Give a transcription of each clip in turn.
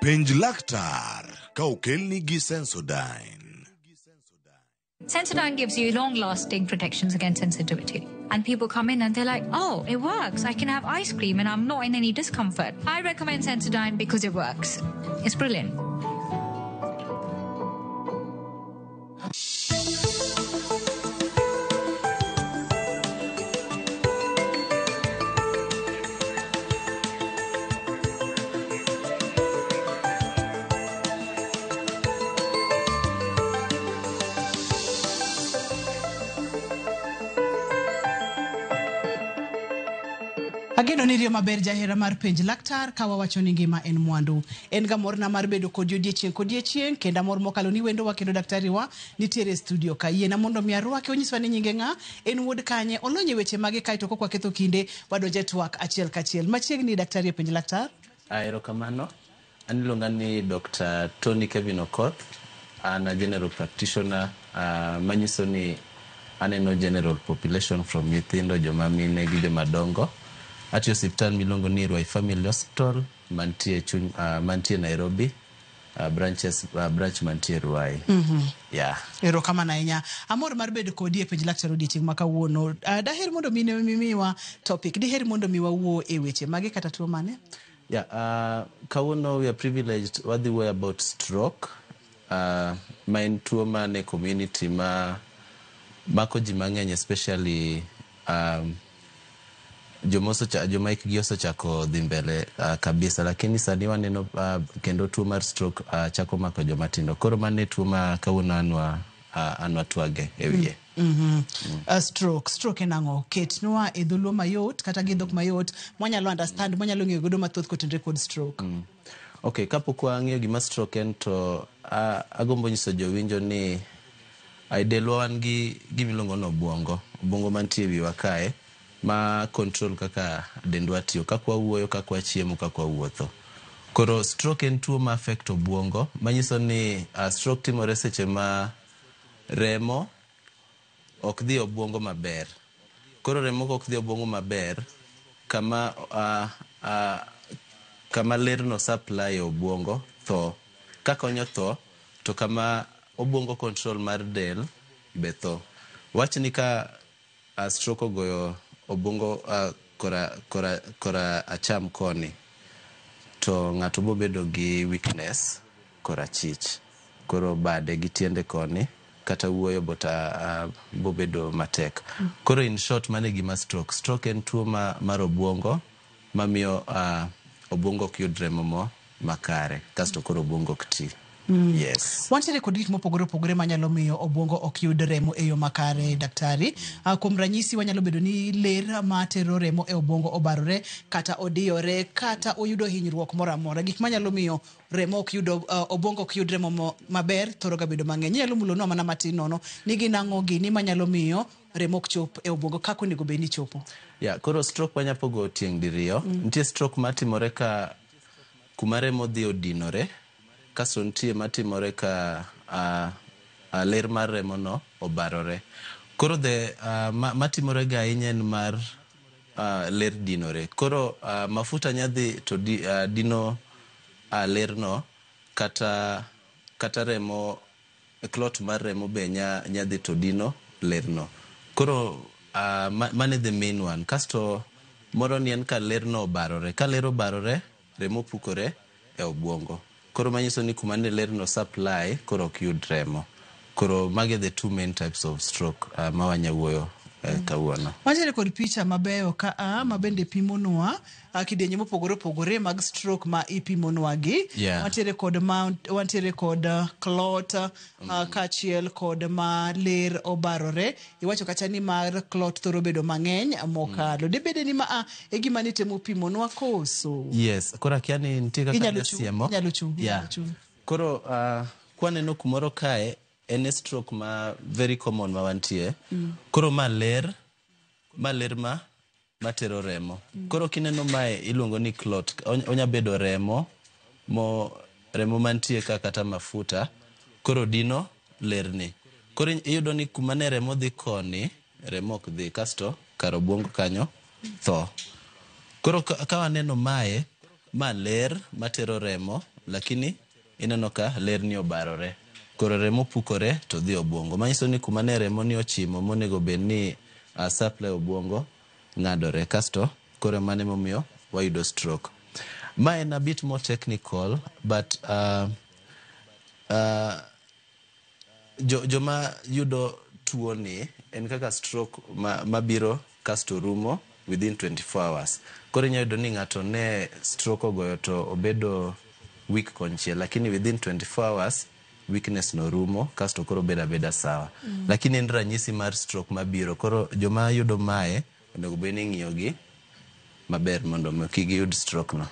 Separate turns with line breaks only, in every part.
Penj laktar ka okelni gi Sensodyne.
Sensodyne gives you long lasting protections against sensitivity. And people come in and they're like, oh, it works. I can have ice cream and I'm not in any discomfort. I recommend Sensodyne because it works. It's brilliant.
Ageno ni riyo maber jahera mar penj laktar ka wawacho ni ngima en mwandu. En ga morna mar bedo kodi odiechieng' kodiechieng' kendo amor mokalo ni wendowa kendo daktari wa nitiere e studio ka. Yiena mondo mi arwake onyiswa ni nyinge ng'a, en wuod kanye, olony e weche mage kaeto kok waketho kinde wadonje twak achiel kachiel. Machiegni daktari e penj laktar.
Ah, erokamano. An iluonga ni Dr. Tony Kevin Okoth. An a general practitioner manyiso ni aneno general population from nyithindo, joma mine gi joma dongo. Atiyo osiptal miluongo ni Ruai Family Hospital mantie chuny mantie Nairobi branches branch mantie Ruai. Yeah.
Erokamano ahinya. Amor mar bedo kodi e penj laktar odiechieng' ma kawuono. Daher mondo mi miwa topic. Diher mondo mi wawuo e weche mage kata tuo mane?
Yeah, kawuono we are privileged wadhi wuoyo about stroke ma en tuo man e community ma mako ji mang'eny especially joma hikgi osechako dhi mbele kabisa lakini sani waneno kendo tuo mar stroke chako mako joma tindo. Koro mano e tuo ma kawuono an wa twage e wiye.
Stroke. Stroke en ang'o? Ketnwa e dholuo mayot kata gi dhok mayot mwanyalo understand, mwanyalo ng'eyo godo mathoth kotenore kod stroke.
Okay, kapok wang'iyo gima stroke en to agombo nyiso jowinjo ni e delwa wan gi gimiluongo ni obuongo. Obuongo mantie e wiwa kae ma control kaka dendwa tiyo, kaka wawuoyo, kaka wachiemo, kaka wawuotho. Koro stroke en tuo ma affect obuongo manyiso ni stroke timore seche ma remo ok dhi obuongo maber. Koro remo kok dhi obuongo maber kama kama lerno supply e obuongo tho. Kakonyo tho to kama obuongo control mar del be tho. Wach ni ka stroke ogoyo obuongo kora acham koni to ng'ato bobedo gi weakness korachich. Koro bade gi tiende koni kata wuoyo bobedo matek. Koro in short mano e gima stroke. Stroke en tuo mar obuongo mamiyo obuongo ok yud remo makare kasto koro obuongo ok ti. Yes.
Wantiere kod gik mopogore opogore manyalo miyo obuongo ok yud remo e yo makare daktari. Kuom ranyisi wanyalo bedo ni ler matero remo e obuongo obarore kata odiyore kata oyudo hinyruok moro amora. Gik manyalo miyo remo ok yudo obuongo ok yud remo maber thoro ga bedo mang'eny. Inyalo mulonwa mana matin nono ni gin ang'o gini manyalo miyo remo ok chop e obuongo kaka onego bed ni chopo.
Yeah, koro stroke wanya pogo tieng' diriyo. Nitie stroke matimore ka kuma remo dhi odinore, kasto nitie matimore ka ler mar remo no obarore. Koro the matimore ga ahinya en mar ler dinore. Koro mafuta nya dhi to dino ler no kata remo clot mar remo be nya dhi to dino ler no. Koro mano e the main one. Kasto moro ni en ka ler no obarore. Ka ler obarore, remo pukore e obuongo. Koro manyiso ni kuma ne ler no supply koro ok yud remo. Koro magi the two main types of stroke ma wanya wuoyo kawuono.
Wantiere kod picha mabeyo ka a ma bende pimonwa kidienje mopogore opogore mag stroke ma ipimonwa gi. Wantiere kod wantiere kod clot kaachiel kod ma ler obarore. Iwacho kacha ni mar clot thoro bedo mang'eny mokalo. Dibede ni ma e gima nitemo pimonwa koso?
Yes, koro akia ni nitie kaka
Inyalo chung',
jasiemo.
inyalo chung', inyalo chung'.
Koro kwaneno kumoro kae en e stroke ma very common ma wantie. Koro ma ler ma matero remo. Koro kineno mae iluongo ni clot. Onya bedo remo mo remo mantie ka kata mafuta koro dino lerni. Koro iyudo ni kuma ne remo dhi koni, remo ok dhi kasto kar obuongo kanyo tho. Koro ka waneno mae, ma ler matero remo lakini ineno ka ler ni obarore. Koro remo pukore to dhi obwongo. Manyiso ni kuma ne remo ni ochimo monego bed ni supply obwongo ng'adore. Kasto koro mano emomiyo wayudo stroke. Ma en a bit more technical, but joma yudo tuo ni en kaka stroke mabiro kasto rumo within 24 hours. Koro inyalo yudo ni ng'ato ne stroke ogoyo to obedo weak konchiel, lakini within 24 hours weakness no rumo, kasto koro bedo abeda sawa. Lakini en ranyisi mar stroke mabiro. Koro joma yudo mae onego bed ni ing'iyo gi maber mondo mi kik giyud stroke no.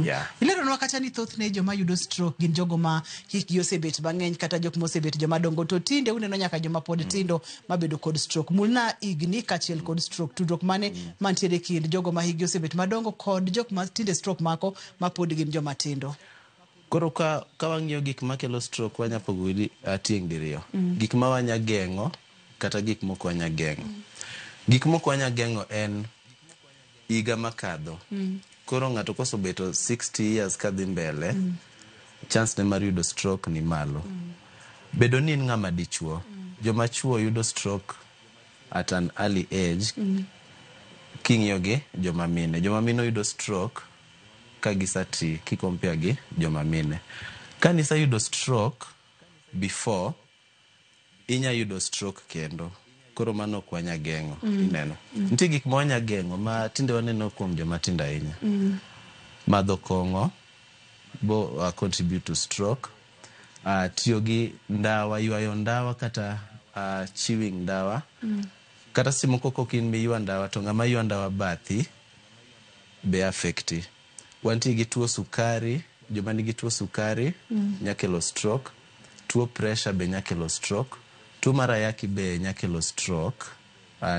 Yeah.
Ileronwa kata ni thothne joma yudo stroke gin jogo ma hikgi osebet mang'eny kata jok mosebet joma dongo, to tinde uneno nyaka joma pod tindo mabedo kod stroke. Mulna higni kaachiel kod stroke, tudruok mane mantiere kind jogo ma hikgi osebet madongo kod jok ma tinde stroke mako ma pod gin joma tindo?
Koro ka wang'iyo gik makelo stroke, wanya pogo gi tieng' diriyo. Gik ma wanya geng'o kata gik mok wanya geng'o. Gik mok wanya geng'o en higa makadho. Koro ng'ato kosebeto 60 years kadhi mbele, chance ne mar yudo stroke ni malo. Bedo ni in ng'ama dichuo, joma chuo yudo stroke at an early age king'iyo gi joma mine. Joma mine yudo stroke ka gisati ki compare gi joma mine. Ka niseyudo stroke before, inya yudo stroke kendo. Koro mano ok wanya geng'o. Ineno. Nitie gik ma wanya geng'o ma tinde waneno kuom joma tindo ahinya. Madho kong'o bo contribute to stroke. Tiyo gi ndawa, ywayo ndawa kata chewing ndawa. Kata seche moko kok in miywa ndawa to ng'ama ywa ndawa bathi be affecti. Wantie gi tuo sukari, joma nigi tuo sukari nya kelo stroke. Tuo pressure be nya kelo stroke. Tuo mar ayaki be nya kelo stroke.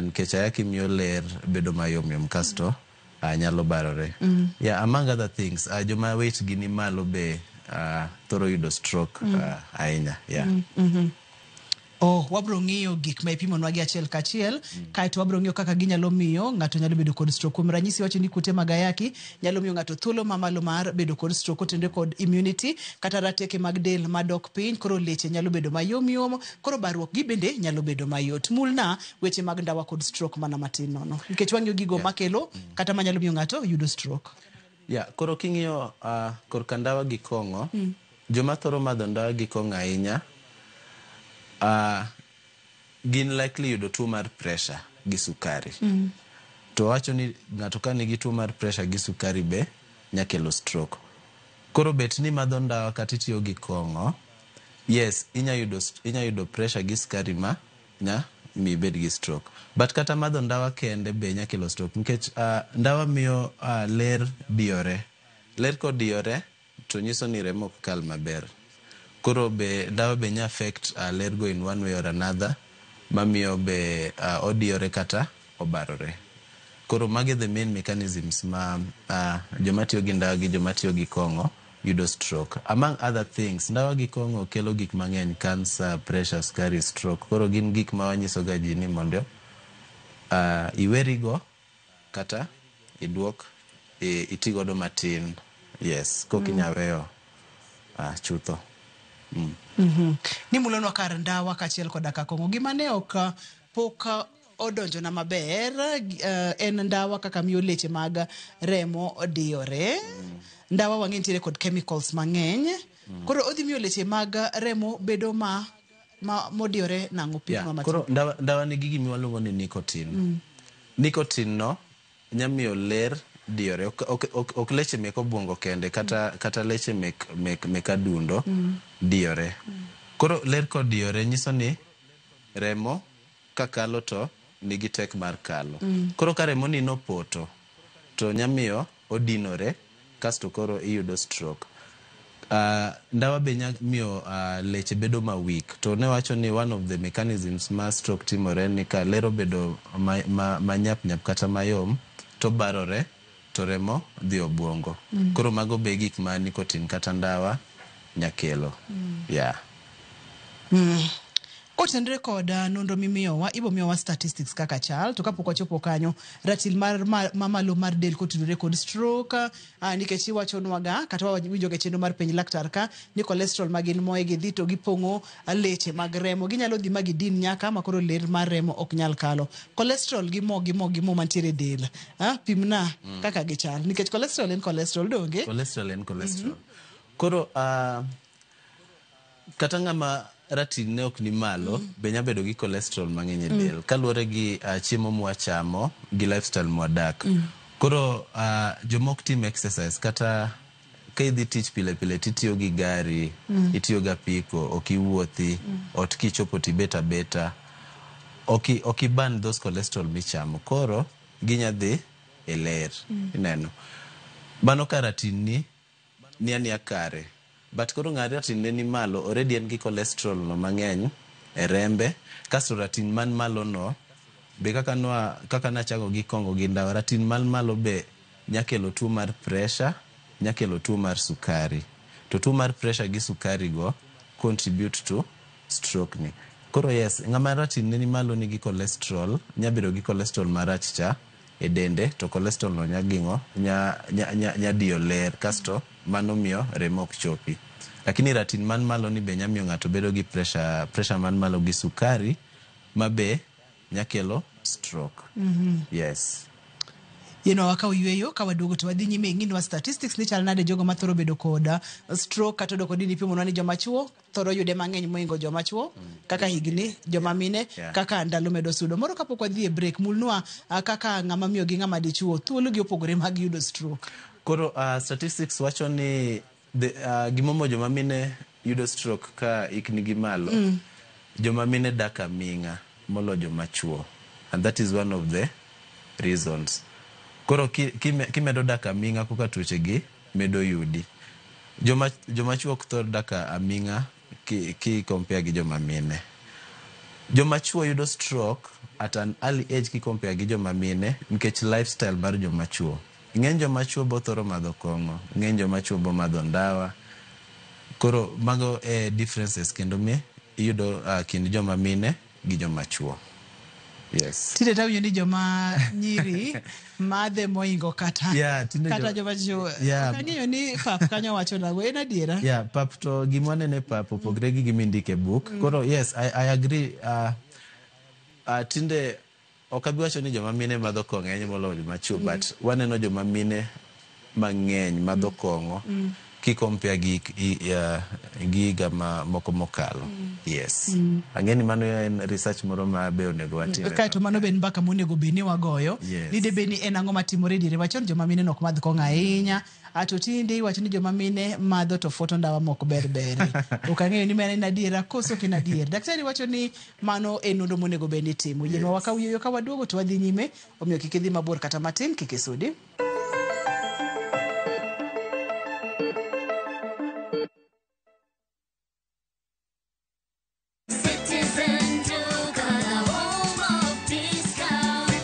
Nikech ayaki miyo ler bedo mayom yom kasto nyalo barore. Yeah, among other things, joma weight gi ni malo be thoro yudo stroke ahinya. Yeah.
Oh, wabro ng'iyo gik ma ipimonwa gi achiel kachiel, kaeto wabro ng'iyo kaka ginyalo miyo ng'ato nyalo bedo kod stroke. Kuom ranyisi, wacho ni kute mag ayaki nyalo miyo ng'ato thuolo mamalo mar bedo kod stroke kotenore kod immunity kata rateke mag del madok piny, koro leche nyalo bedo mayom yom, koro barruok gi bende nyalo bedo mayot. Mulna weche mag ndawa kod stroke mana matin nono, nikech wang'iyo gigo makelo kata manyalo miyo ng'ato yudo stroke.
Yeah, koro king'iyo korka ndawa gi kong'o, joma thoro madho ndawa gi kong'o ahinya gin likely yudo tuo mar pressure gi sukari. To wacho ni ng'ato ka nigi tuo mar pressure gi sukari be nya kelo stroke. Koro bet ni madho ndawa kata itiyo gi kong'o, yes, inya yudo pressure gi sukari ma nya mi ibed gi stroke. But kata madho ndawa kende be nya kelo stroke nikech ndawa miyo ler diyore. Ler kodiyore to nyiso ni remo ok kal maber. Koro be ndawa be nya affect ler go in one way or another, mamiyo be odiyore kata obarore. Koro magi the main mechanisms ma joma tiyo gi ndawa gi joma tiyo gi kong'o yudo stroke. Among other things, ndawa gi kong'o kelo gik mang'eny: cancer, pressure, sukari, stroke. Koro gin gik ma wanyiso ga ji ni mondo iwerigo kata iduok iti godo matin. Yes, kok inya weyo chutho.
Ni mulonwa kar ndawa kaachiel koda ka kong'o. Gima ne ok pok odonjona maber en ndawa kaka miyo leche mag remo diyore. Ndawa wang'e nitiere kod chemicals mang'eny. Koro odhi miyo leche mag remo bedo ma modiyore nang'o? Pimnwa matin.
Koro ndawa nigi gima waluongo ni nicotine. Nicotine no nyamiyo ler diyore. Ok leche mek obwongo kende, kata leche mek adundo diyore. Koro ler kodiyore nyiso ni remo kakalo to nigi tek mar kalo. Koro ka remo ni nopoto to nyamiyo odinore, kasto koro iyudo stroke. Ndawa be nya miyo leche bedo ma weak, to ne wacho ni one of the mechanisms ma stroke timore ni ka ler obedo ma nyap nyap kata mayom to barore to remo dhi obwongo. Koro mago be gik ma nicotine kata ndawa nya kelo. Yeah.
Kotenre kod nonro mimiyowa, ibo miyowa statistics kaka chal, to kapok wachopo kanyo, ratil mar mamalo mar del kotudore kod stroke, nikech iwachonwaga kata wawinjoga e chenro mar penj laktar ka ni cholesterol ma gin moe gi dhi to gipong'o leche mag remo, ginyalo dhi ma gidin nyaka ma koro ler mar remo ok nyal kalo. Cholesterol gi mo gi mo gi mo mantiere e del, pimna kaka gichal, nikech cholesterol en cholesterol donge?
Cholesterol en cholesterol. Koro kata ng'ama ratil ne ok ni malo be nya bedo gi cholesterol mang'eny e del kaluwore gi chiemo mwachamo gi lifestyle mwadak. Koro jomok tim exercise kata ka idhi tich pile pile titiyo gi gari, itiyo gi apiko, ok iwuothi, ot kichopo tibet abeta, ok i burn those cholesterol michamo. Koro ginya dhi e ler. Ineno. Mano ka ratil ni ni ania kare. But koro ng'a ratil ne ni malo, already en gi cholesterol no mang'eny e rembe, kasto ratil man malo no be kaka nwa kaka nachako gi kong'o gi ndawa, ratil man malo be nyakelo tuo mar pressure, nyakelo tuo mar sukari. To tuo mar pressure gi sukari go contribute to stroke ni. Koro yes, ng'ama ratil ne ni malo nigi cholesterol, nya bedo gi cholesterol marach cha e dende, to cholesterol no nya ging'o, nya, nya, nya, nya diyo ler, kasto mano miyo remo ok chopi. Lakini ratil man malo ni be nya miyo ng'ato bedo gi pressure man malo gi sukari, ma be nya kelo stroke. Yes.
Yeno wakaw yweyo ka waduogo to wadhi nyime ing'inwa statistics ni chal nade jogo mathoro bedo kod stroke kata odoko ni ipimonwa ni joma chuo thoro yude mang'eny moingo joma chuo kaka higni joma mine kaka ndalo medo sudo. Moro kapok wadhi e break, mulnwa kaka ng'ama miyo gi ng'ama dichuo thuolo gi opogore mag yudo stroke.
Koro statistics wacho ni gimomiyo joma mine yudo stroke ka hikni gi malo, joma mine dak aming'a molo joma chuo, and that is one of the reasons. Koro kimedo dak aming'a koka tuoche gi medo yudi. Joma chuo ok thor dak aming'a ki compare gi joma mine. Joma chuo yudo stroke at an early age ki compare gi joma mine nikech lifestyle mar joma chuo. Ng'eny joma chuo bo thoro madho kong'o, ng'eny joma chuo bo madho ndawa. Koro mago e differences kendo mi iyudo kind joma mine gi joma chuo. Yes.
Tinde tawinjo ni joma nyiri madhe moingo kata kata joma chuo. Ok ang'eyo ni pap kanyo wacho nang'o, en adiera?
Yeah, pap to gima waneno e pap opogre gi gima indiko e buk. Koro yes, I agree. Tinde ok abi wacho ni joma mine madho kong'o ahinya moloyo joma chuo, but waneno joma mine mang'eny madho kong'o ki compare gi higa ma moko mokalo. Yes. Ang'e ni mano en research moro ma be onego watim.
Kaeto mano be en mbaka monego bed ni wagoyo.
Yes.
Ni debed ni en ang'o matimore diere machon joma mine nok madh kong'o ahinya. To tinde iwacho ni joma mine madho to fuoto ndawa mok ber ber. Ok ang'eyo ni mano en adiera koso ok en adier. Daktari wacho ni mano en nonro monego bed ni itimo. Yienwa wakaw yueyo ka waduogo to wadhi nyime, omiyo kik idhi mabor kata matin, kik isudi.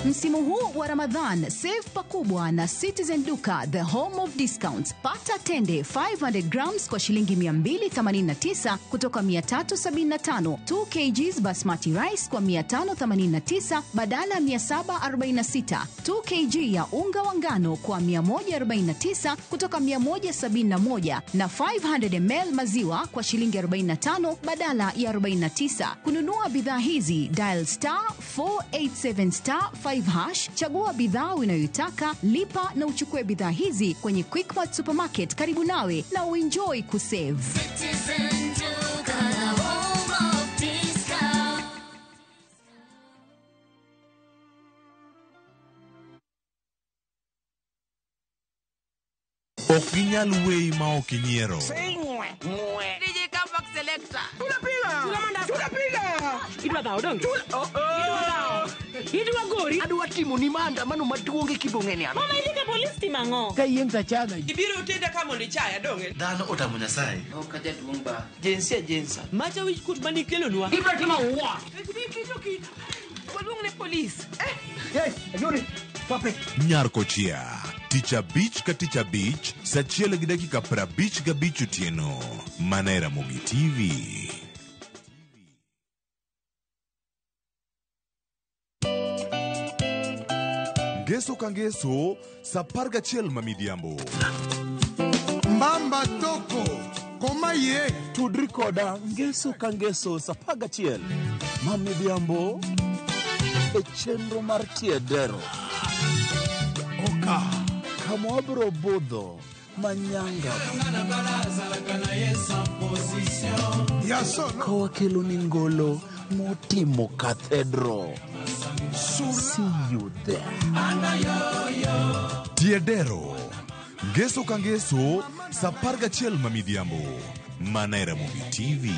Msimu huu wa Ramadhan, save pakubwa na Citizen Duka, the home of discounts. Pata tende 500 grams kwa shilingi 289 kutoka 375, 2 kgs basmati rice kwa 589 badala ya 746, 2 kg ya unga wa ngano kwa 149 kutoka 171 na 500 ml maziwa kwa shilingi 45 badala ya 49. Kununua bidhaa hizi, dial star 487 star 5 hash, chagua bidhaa unayoitaka, lipa na uchukue bidhaa hizi kwenye Quickmart Supermarket karibu nawe na uenjoy kusave.
Citizen Duka, the home of discount.
Ok ginyal weyi ma ok inyiero.
DJ Comeback Selector.
Idwa dhawo donge? Idwa dhawo. Idwa gori?
Adwa timo ni maandamano maduong' e Kibong'e ni an.
Mama idhi ka polis timo ang'o?
Ka yieng' tachaga.
Ibiro tenda ka mondo ichaya donge?
Dhano otamo Nyasaye.
Ok ajaduong' ba. Jinsia jinsa.
Macha wich kuot manikelonwa.
Ibiro timo what?
Waluong ne polis.
Yes, Ayuri. Stop it.
Nyar Kochia, tich abich ka tich abich, sa achiel gi dakika 55 otieno. Mana e Ramogi TV. Ngeso ka ngeso sa 11 ma midhiambo.
Mbamba toko koma ye
Tudri koda ngeso ka ngeso sa 11 ma midhiambo e chenro mar Tiedero.
Oka
kama wabiro budho manyanga ka wakelo ni ngolo motimo cathedral. See you there.
Tiedero. Ngeso ka ngeso sa 11 ma midhiambo. Mana e Ramogi TV.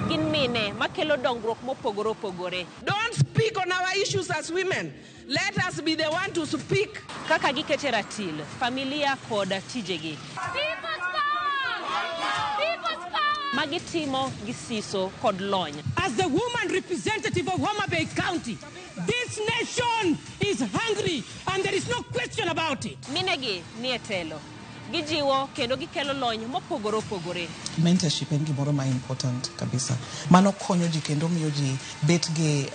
Gin mine makelo dongruok mopogore opogore.
Don't speak on our issues as women. Let us be the one to speak.
Kaka gikete ratil, familia kod tijegi. Magitimo gi siso kod lony.
As the woman representative of Homa Bay County, this nation is hungry and there is no question about it.
Minegi nie telo. Gijiwo kendo gikelo lony mopogore opogore.
Mentorship en gimoro ma important kabisa. Mano konyo ji kendo miyo ji bet gi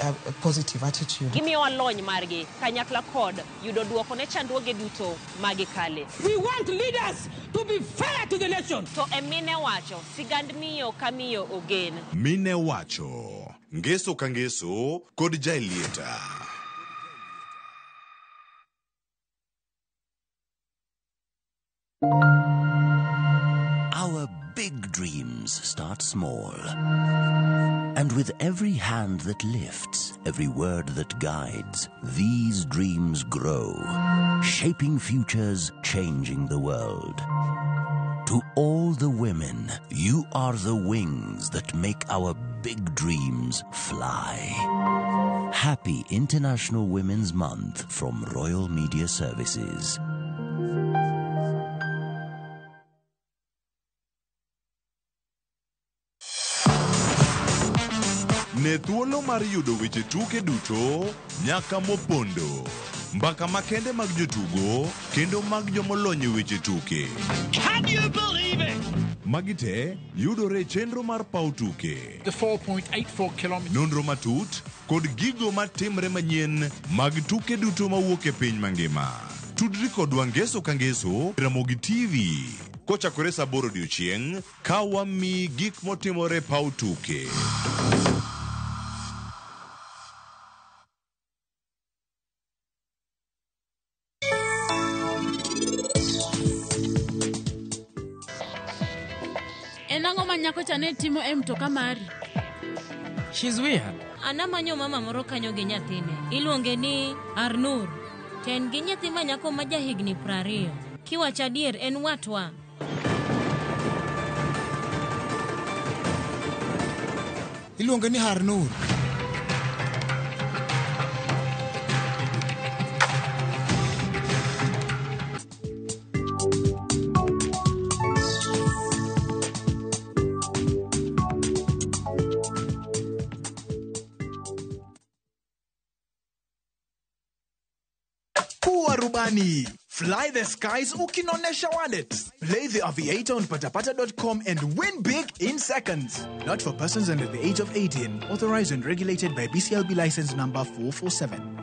positive attitude.
Gimiyowa lony margi kanyakla kod yudo duoko ne chandruoge duto magikale.
We want leaders to be fair to the nation.
To e mine wacho, sigand miyo ka miyo ogen.
Mine wacho. Ngeso ka ngeso kod Jaelieta.
Our big dreams start small. And with every hand that lifts, every word that guides, these dreams grow, shaping futures, changing the world. To all the women, you are the wings that make our big dreams fly. Happy International Women's Month from Royal Media Services.
Ne thuolo mar yudo weche tuke duto nyaka mopondo. Mbaka makende mag jotugo kendo mag jomolony e weche tuke.
Can you believe it?
Magi te yudore e chenro mar paw tuke.
The 4.84 kilometers.
Nonro matut kod gigo matimre manyien mag tuke duto mawuok e piny mangima. Tudri kodwa ngeso ka ngeso Ramogi TV kochakore saa 8 odiochieng' ka wamiyi gik motimore paw tuke.
En ang'o ma nyako cha ne timo e mtoka mari?
She's weird.
An amanyo mama moro kanyo gi nyathine. Iluonge ni Arnur. To en gi nyathi ma nyako ma jahigni 20. Kiwacho adier en watwa.
Iluonge ni Harnur.
Kuwa rubani. Fly the skies ukinonesha wallet. Play the Aviator on patapata.com and win big in seconds. Not for persons under the age of 18. Authorized and regulated by BCLB license number 447.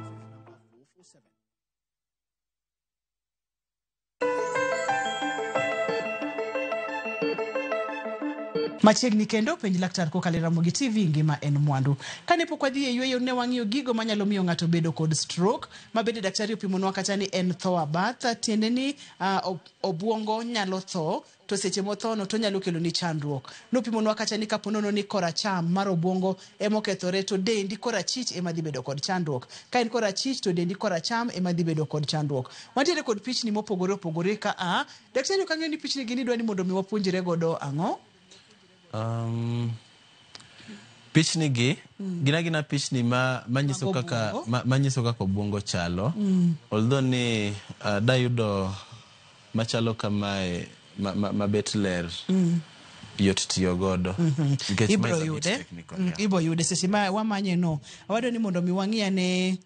Machiegni kendo penj laktar kokalo e Ramogi TV ngima en mwandu. Kane pok wadhi e yweyo ne wang'iyo gigo manyalo miyo ng'ato bedo kod stroke, ma bende daktari opimonwa kata ni en tho abath, tiende ni obwongo nyalo tho, to seche mothono to nyalo kelo ni chandruok. Nopimonwa kata ni kapo nono ni koracham mar obwongo emokethore to dendi korachich ema dhi bedo kod chandruok. Ka en korachich to dendi koracham ema dhi bedo kod chandruok. Wantiere kod pichni mopogore opogore ka a daktari ok ang'eyo ni pichni gini dwa ni mondo mi wapuonjre godo ang'o?
Pichni gi gin agina pichni ma manyiso kaka manyiso kaka obwongo chalo. Although ni dayudo machalo kamae mabet ler yot tiyo godo.
Ibro yude, ibo yude seche ma wamanye no. Awadwa ni mondo mi wang'i ane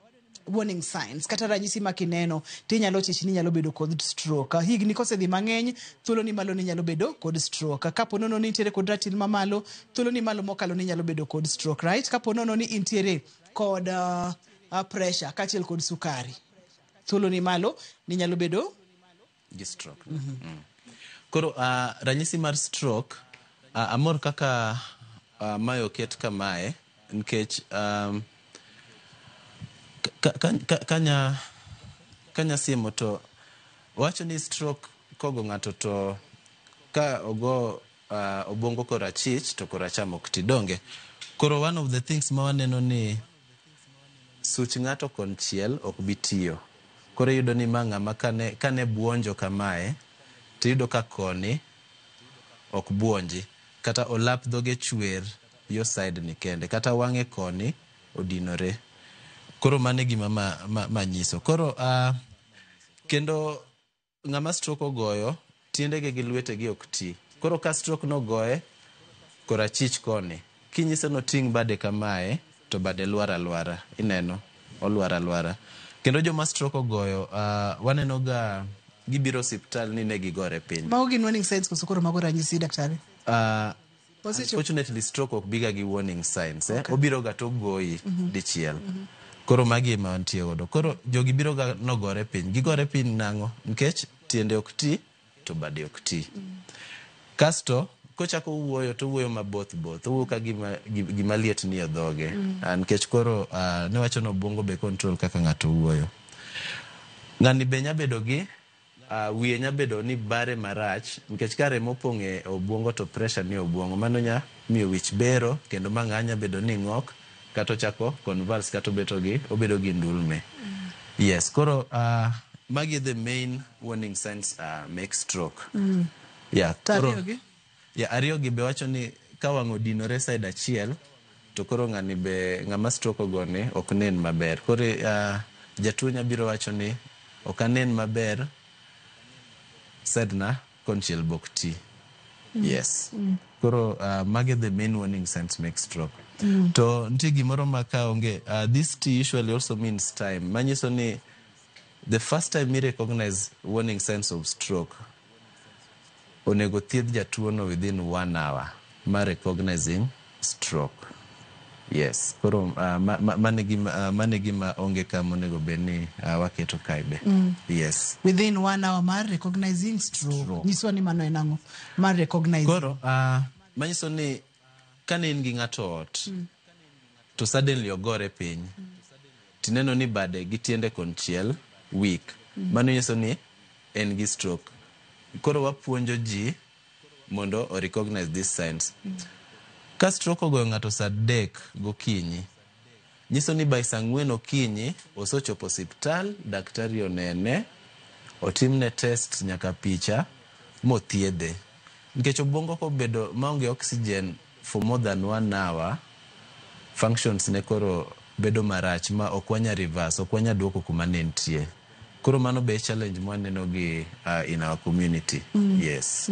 warning signs kata ranyisi ma kineno tinyalo chich ni inyalo bedo kod stroke. Higni kosedhi mang'eny, thuolo ni malo ni inyalo bedo kod stroke. Kapo nono ni intiere kod ratil mamalo, thuolo ni malo mokalo ni inyalo bedo kod stroke, right? Kapo nono ni intiere kod pressure kaachiel kod sukari, thuolo ni malo ni inyalo bedo
gi stroke. Koro ranyisi mar stroke, amor kaka mae oket kamae nikech kanya siemo to wacho ni stroke kogo ng'ato to ka ogo obwongo korachich to koracham ok ti, donge? Koro one of the things ma waneno ni such ng'ato konchiel ok bi tiyo. Koro iyudo ni ma ng'ama kane buonjo kamae tiyudo ka koni ok buonji, kata olap dhoge chwer yo side ni kende, kata wang'e koni odinore. Koro mano e gima ma nyiso. Koro kendo ng'ama stroke ogoyo, tiendege gi lwetegi ok ti. Koro ka stroke nogoye korachich koni, kinyise noting' bade kamae to bade lwar alwara, ineno olwar alwara. Kendo joma stroke ogoyo, waneno ga gibiro osiptal ni ne gigore piny.
Mago gin warning signs koso koro mago ranyisi, daktari?
Unfortunately stroke ok biga gi warning signs, eh? Obiro ga to goyi dichiel. Koro magi ema wantie godo. Koro jogi biro ga nogore piny. Gigore piny nang'o? Nikech tiende ok ti to bade ok ti. Kasto kochako wuoyo to owuoyo maboth both, owuoyo ka gima liet ni e dhoge. Nikech koro newacho ni obwongo be control kaka ng'ato wuoyo. Ng'ani be nya bedo gi wiye nya bedo ni bare marach nikech ka remo opong' e obwongo to pressure ni e obwongo, mano nya miyo wich bero kendo ma ng'a nya bedo ni ng'ok kata ochako convulse kata obedo gi ndulme. Yes, koro magi the main warning signs make stroke. Yeah,
To
koro,
ariyo gi?
Yeah, ariyo gi be wacho ni ka wang' odinore side achiel to koro ng'ani be ng'ama stroke ogone ok nen maber. Koro jatuo nya biro wacho ni ok anen maber, side na konchiel bok ti. Yes. Koro magi the main warning signs make stroke. To nitie gimoro ma ka onge, this T usually also means time. Manyiso ni the first time you recognize warning signs of stroke, onego thiedh jatuo no within 1 hour mar recognizing stroke. Yes. Koro mane gima onge kama onego bed ni waketo kae be. Yes.
Within 1 hour mar recognizing stroke. Nyiswa ni mano en ang'o mar recognizing?
Koro manyiso ni kane in gi ng'ato ot, to suddenly ogore piny, tineno ni bade gi tiende konchiel weak, mano nyiso ni en gi stroke. Koro wapuonjo ji mondo o recognize these signs. Ka stroke ogoyo ng'ato saa 3 gokinyi, nyiso ni by saa 4 okinyi osechopo osiptal, daktari onene, otimne test nyaka picha mothiedhe. Nikech obwongo kobedo maonge oxygen for more than 1 hour, functions ne koro bedo marach ma ok wanya reverse, ok wanya duoko kuma ne nitie. Koro mano be challenge mwaneno gi in our community. Yes.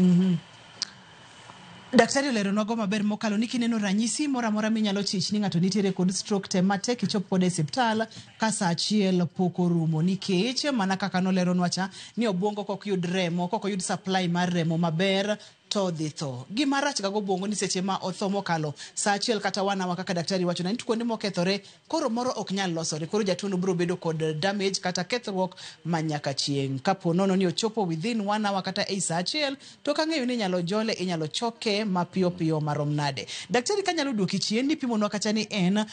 Daktari oleronwago maber mokalo ni kineno ranyisi moro amora minyalo chich ni ng'ato nitiere kod stroke, tem matek ichop kode e osiptal ka saa 1 pok orumo, nikech mana kaka noleronwa cha ni obwongo kok yud remo, kok oyud supply mar remo maber to dhi tho. Gima rach ga gobwongo ni seche ma otho mokalo saa 1 kata 1 hour kaka daktari wacho na nitie kuonde mokethore, koro moro ok nyal losore, koro jatuo no biro bedo kod damage kata kethruok ma nyaka chieng'. Kapo nono ni ochopo within 1 hour kata ei saa 1 to kang'eyo ni inyalo jole, inyalo choke mapiyo piyo marom nade. Daktari kanyalo duoki chien ni pimonwa kata ni en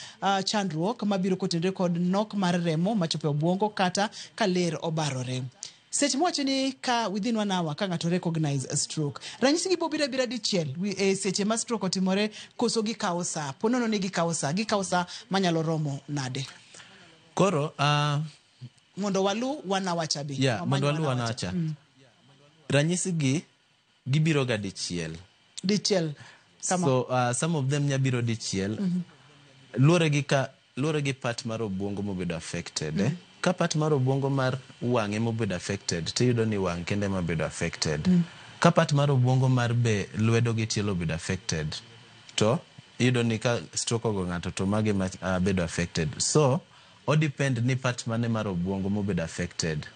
chandruok mabiro kotenore kod nok mar remo machopo e obwongo kata ka ler obarore. Seche mwacho ni ka within 1 hour ka ng'ato recognize a stroke, ranyisi gi bobiro abira dichiel e seche ma stroke otimore, koso gikawo saa? Po nono ni gikawo saa, gikawo saa manyalo romo nade?
Koro
mondo walu 1 hour cha be.
Yeah, mondo walu 1 hour cha. Ranyisi gi gibiro ga dichiel.
Dichiel. Kama.
So some of them nyabiro dichiel. Luore gi part mar obwongo mobedo affected. Ka part mar obwongo mar wang'e mobedo affected, tiyudo ni wang' kende mabedo affected. Ka part mar obwongo mar be lwedo gi tielo obedo affected, to iyudo ni ka stroke ogo ng'ato to mage ma bedo affected. So O depend ni part mane mar obwongo mobedo affected.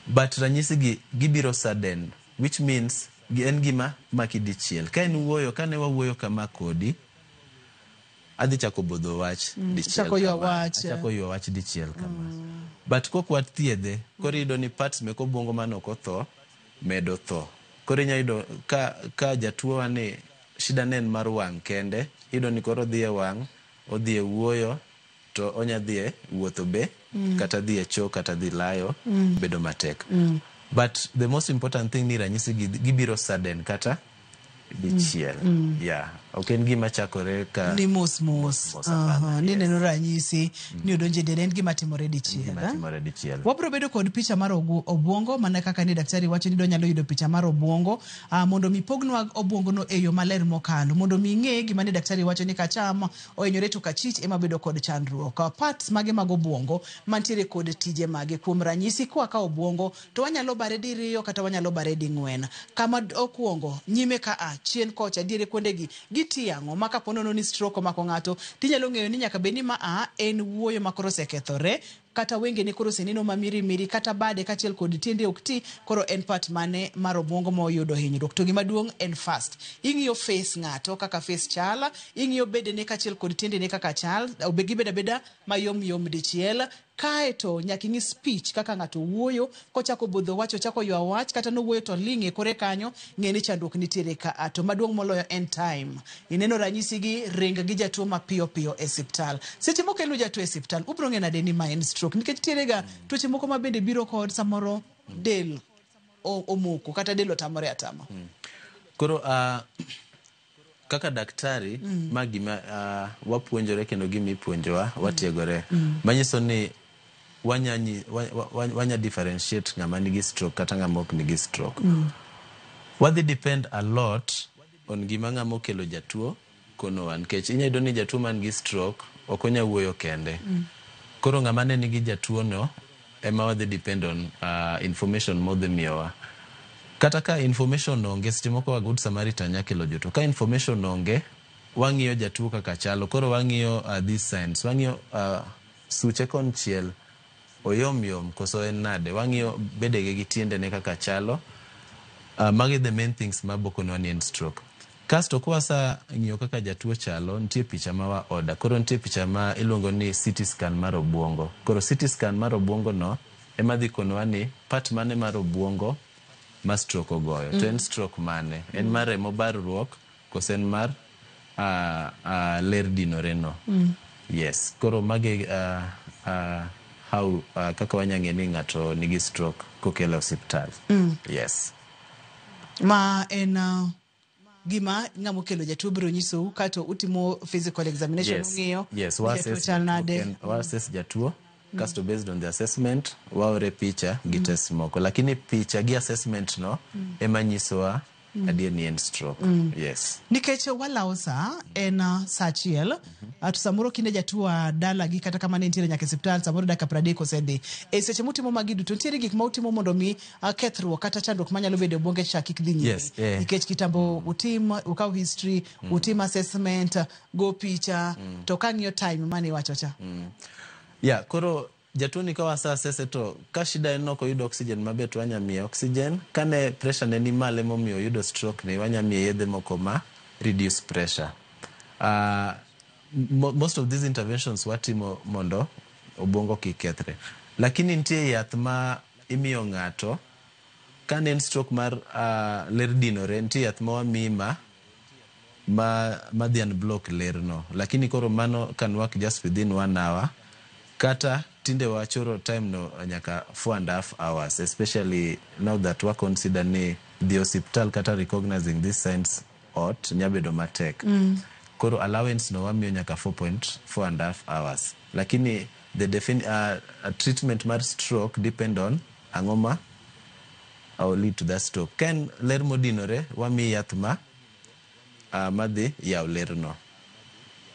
But ranyisi gi gibiro sudden, which means en gima maki dichiel. Ka en wuoyo, kane wawuoyo kama kodi, adhi chako bodho wach dichiel
Chako ywa
kama.
wach.
Achako ywa wach dichiel kama. But kok wathiedhe, koro iyudo ni parts mek obwongo mane ok otho medo tho. Koro inya yudo ka jatuo wa ni shida ne en mar wang' kende, iyudo ni koro odhi e wang', odhi e wuoyo, to onya dhi e wuotho be, kata dhi e choo, kata dhi layo, bedo matek. But the most important thing ni ranyisi gi gibiro sudden kata dichiel. Yeah, ok en gima chakore ka
ni mos mos.
Mos, hapana.
Aha, ni neno ranyisi ni odonjo e del, en gima timore dichiel.
Gima
Eh?
timore dichiel.
Wabiro bedo kod picha mar obwongo mana kaka ni daktari wacho ni donyalo yudo picha mar obwongo, mondo mi pognwa obwongo no e yo maler mokalo, mondo mi ing'e gima ni daktari wacho ni kacham ohinyore to kachich ema bedo kod chandruok. Parts mage mag obwongo mantiere kod tije mage? Kuom ranyisi, kwa ka obwongo to wanyalo bare diriyo kata wanyalo bare ding'wen. Kama okuongo nyime ka a chien kocha diere kuondegi gitiyo ang'o? Ma kapo nono ni stroke omako ng'ato, tinyalo ng'eyo ni nyaka bed ni ma a en wuoyo ma koro osekethore, kata wengene koro oseneno ma mirimiri, kata bade kaachiel kod tiende ok ti, koro en part mane mar obwongo ma oyudo hinyruok. To gima duong' en fast ing'iyo face ng'ato kaka face chal, ing'iyo bedene kaachiel kod tiendene kaka chal, gibed abeda mayom yom dichiel. Kaeto nyaka ing'i speech kaka ng'ato wuoyo, kochako bodho wach, ochako ywa wach, kata nowuoyo to ling' e kore kanyo, ng'e ni chandruok nitiere ka. To maduong' moloyo en time ineno ranyisi gi, ring gi jatuo mapiyo piyo e siptal. Seche mokelo jatuo e siptal, ubiro ng'e nade ni ma en stroke? Nikech nitiere ga tuoche moko ma bende biro kod samoro del omoko kata del otamore atama.
Koro kaka daktari, ma gima wapuonjore kendo gima ipuonjowa, watiegore, manyiso ni wanya differentiate ng'ama nigi stroke kata ng'ama ok nigi stroke. Wadhi depend a lot on gima ng'ama okelo jatuo konowa, nikech inya yudo ni jatuo man gi stroke ok onya wuoyo kende. Koro ng'ama ne nigi jatuo no ema wadhi depend on information modhi miyowa. Kata ka information onge, seche moko wa Good Samaritan nya kelo jotuo. Ka information onge, wang'iyo jatuo kaka chalo. Koro wang'iyo these signs, wang'iyo suche konchiel oyom yom koso en nade, wang'iyo bedege gi tiendene kaka chalo. Magi the main things mabokonwa ni en stroke. Kasto kwasa ng'iyo kaka jatuo chalo, nitie picha ma wa order. Koro nitie picha ma iluongo ni CT scan mar obwongo. Koro CT scan mar obwongo no ema dhi konowa ni part mane mar obwongo ma stroke ogoyo. To en stroke mane? En mar remo barruok koso en mar ler dinore no? Yes. Koro magi how kaka wanya ng'e ni ng'ato nigi stroke kokelo e osiptal. Yes.
Ma en gima ng'ama okelo jatuo biro nyisou kato utimo physical examination, ung'iyo ni
wa
jatuo
assess
chal
jatuo
nade.
wa assess jatuo, kasto based on the assessment waore picha gi test moko, lakini picha gi assessment no ema nyisowa adier ni en stroke. Yes.
Nikech walawo sa en sa 1, to samoro kinde jatuo a dalagi kata kama ne nitiere nyaka e siptal samoro dakika 30 osedhi. E seche mutimo magi duto, nitiere gik ma utimo mondo mi kethruok kata chandruok manyalo bedo e obwongo cha kik dhi nyime?
Yes.
Nikech kitambo utim, ukaw history, utim assessment, go picha, to kang'iyo time mane iwacho cha.
Yeah, koro jatuo ni ka wasa assess to ka shida en ok oyudo oxygen maber, to wanya miye oxygen. Ka ne pressure ne ni malo emomiyo oyudo stroke ni, wanya miye yedhe moko ma reduce pressure. Most of these interventions watimo mondo obwongo kik kethre. Lakini nitie yath ma imiyo ng'ato ka ne en stroke mar ler dinore, nitie yath ma wamiyi ma dhi unblock ler no. Lakini koro mano can work just within 1 hour. Kata tinde wachoro time no nyaka 4.5 hours, especially now that wa consider ni dhi osiptal kata recognizing these signs ot nya bedo matek. Koro allowance no wamiyo nyaka 4.4.5 hours. Lakini the treatment mar stroke depend on ang'o ma lead to that stroke. Ka en ler modinore, wamiyi yath ma madhi yaw ler no.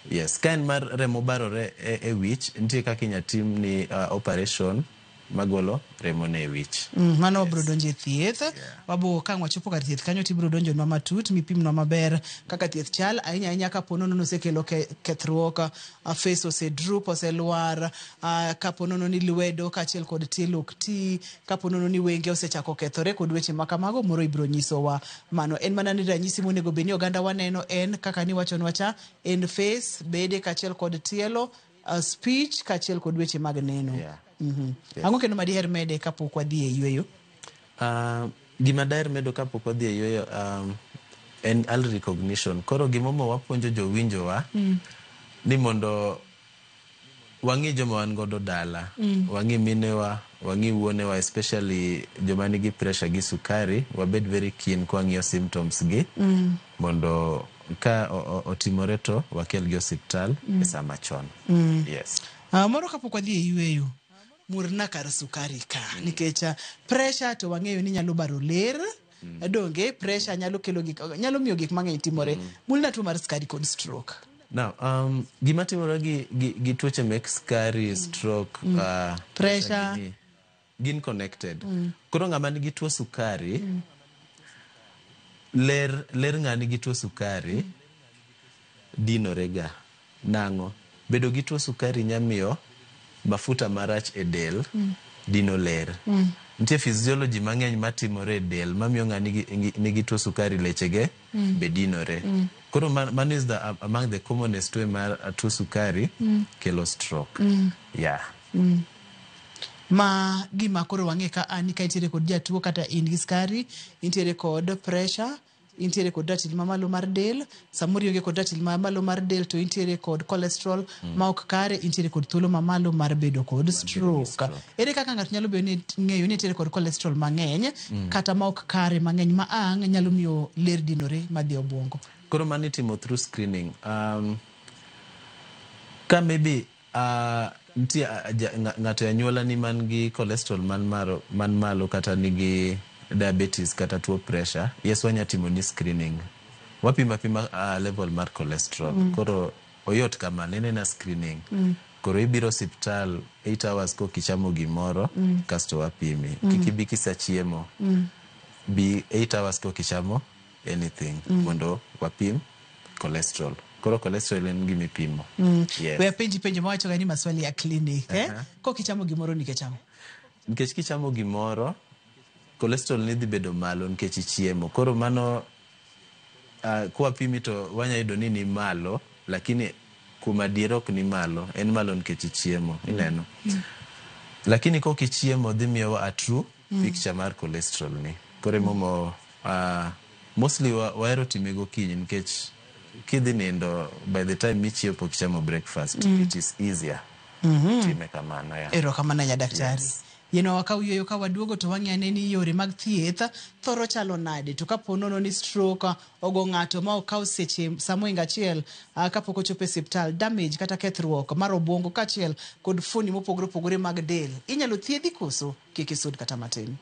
Yes, ka en mar remo barore e wich, nitie kaka inya tim ni operation. magolo remo ne e wich.
Mano wabiro donjo e thieth. Wabo ka ang' wachopo kar thieth kanyo tibiro donjonwa matut mipimnwa maber kaka thieth chal ahinya ahinya kapo nono nosekelo kethruok, face osedrup, oselwar, kapo nono ni lwedo kaachiel kod tielo ok ti, kapo nono ni wenge osechako kethore kod weche ma kamago moro ibiro nyisowa. Mano en mana ni ranyisi monego bed ni oganda waneno en kaka niwachonwa cha, en face, bede kaachiel kod tielo, speech kaachiel kod weche mag neno.
Yes.
Ang'o kendo madiher mede kapok wadhi e yweyo?
Gima daher medo kapok wadhi e yweyo en early recognition. Koro gimomiyo wapuonjo jowinjowa ni mondo wang'i joma wan godo dala, wang'i minewa, wang'i wuonewa, especially joma nigi pressure gi sukari, wabed very keen kwang'iyo symptoms gi mondo ka otimore to wakel gi osiptal e sama chon. Yes.
Moro kapok wadhi e yweyo, murna kar sukari ka nikech pressure to wang'eyo ni nyalo baro ler. Donge pressure nyalo kelo gik, nyalo miyo gik mang'eny timore. Mulna tuo mar sukari kod stroke.
Now, gima timore gi tuoche mek sukari, stroke,
Pressure.
gini, gin connected. Koro ng'ama nigi tuo sukari, ler ng'a nigi tuo sukari dinore ga. Nang'o? Bedo gi tuo sukari nyamiyo mafuta marach e del dino ler. Nitie physiology mang'eny matimore e del mamiyo ng'a nigi tuo sukari lechege be dinore. Koro mano is the among the commonest way mar tuo sukari kelo stroke. Yeah.
Ma gima koro wang'e ka an ka intiere kod jatuo kata in gi sukari, intiere kod pressure, intiere kod ratil mamalo mar del, samoro ionge kod ratil mamalo mar del to intiere kod cholesterol ma ok kare, intiere kod thuolo mamalo mar bedo kod stroke. Ere kaka ng'ato nyalo bedo ni ng'eyo ni intiere kod cholesterol mang'eny kata ma ok kare mang'eny ma ang' nyalo miyo ler dinore madhi obwongo?
Koro mano itimo through screening. Ka maybe nitie ng'ato e anyuola ni man gi cholesterol man malo kata nigi diabetes kata tuo pressure, yes, wanya timo ni screening. Wapimo apima level mar cholesterol. Koro oyot kamano, en ena screening. Koro ibiro osiptal 8 hours kok ichamo gimoro, kasto wapimi. Kik ibi kisechiemo. Bi 8 hours kok ichamo anything mondo wapim cholesterol. Koro cholesterol en gima ipimo. Yes.
We apenji penjo mawacho ga ni maswali ya clinic, eh? Kok ichamo gimoro nikech ang'o?
Nikech kichamo gimoro, cholesterol ni dhi bedo malo nikech ichiemo. Koro mano kwapimi to wanya yudo ni malo, lakini kuom adier ok ni malo, en malo nikech ichiemo, ineno. Lakini kok ichiemo dhi miyowa a true picture mar cholesterol ni. Koro emomiyo mostly wahero time gokinyi nikech kidhi nindo by the time michiewo pok ichamo breakfast, it is easier. Time kamano, yeah.
Erokamano nya daktari.
Yes.
Yeno wakaw yweyo ka waduogo to wang'i ane ni yore mag thieth thoro chalo nade, to kapo nono ni stroke ogo ng'ato ma okaw seche samoingo achiel kapok ochopo e osiptal, damage kata kethruok mar obwongo kaachiel kod fuoni mopogore opogore mag del inyalo thiedhi koso kik isud kata matin.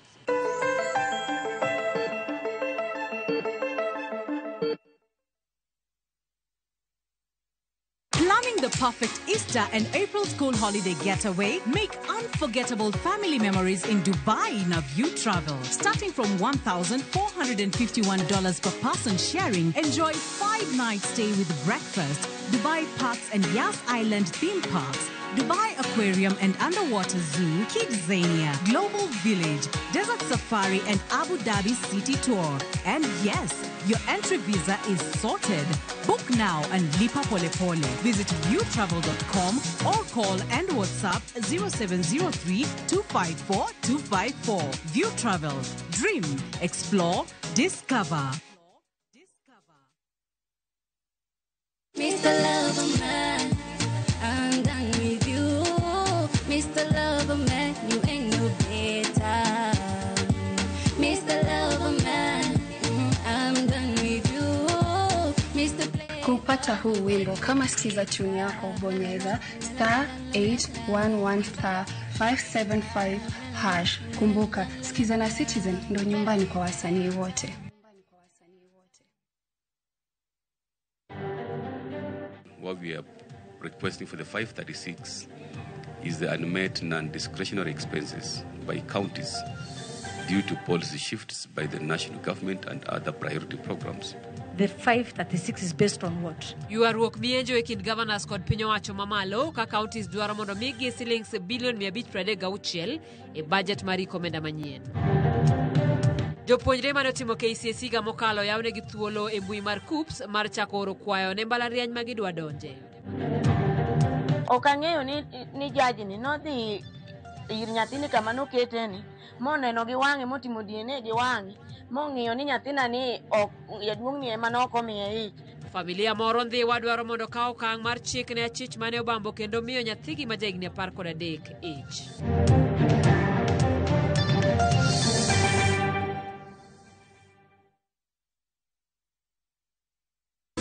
Planning the perfect Easter and April school holiday getaway? Make unforgettable family memories in Dubai in a View Travel. Starting from $1,451 per person sharing, enjoy 5-night stay with breakfast, Dubai Parks and Yas Island theme parks, Dubai Aquarium and Underwater Zoo, Kidzania, Global Village, Desert Safari and Abu Dhabi City Tour. And yes, your entry visa is sorted. Book now and lipa pole pole. Visit viewtravel.com or call and WhatsApp 0703 254 254. View Travel. Dream, explore, discover.
Mr. Loverman, I'm done with you. Mr. Loverman, you ain't no better. Mr. Loverman, I'm done with you. Mr. Play.
Kupata huu wimbo kama sikiza tune yako, bonyeza star 811 star 575 hash. Kumbuka, sikiza na Citizen ndo nyumbani kwa wasanii wote.
What we are requesting for the 536 is the unmet non-discretionary expenses by counties due to policy shifts by the national government and other priority programs.
The 536 is based on what?
Ywaruok mienjo e kind governors kod piny owacho mamalo ka counties dwaro mondo migi silings bilion 536 e budget mar iko omenda manyien. Jopuonjre mane otimo KCSE higa mokalo yawnegi thuolo e mbui mar KUCCPS mar chako oro kwayo ne mbalariany ma gidwa donje.
Ok ang'eyo ni, ni jaji ni nodhi ir nyathini kama noketeni moneno gi wang'e motimo DNA gi wang'e mong'iyo ni nyathina ni ok jaduong'ni ema nok omiye ich.
Familia moro Ndhiwa dwaro mondo okaw okang' mar chik ne achich mane obambo kendo miyo nyathigi ma jahigni 13 ich.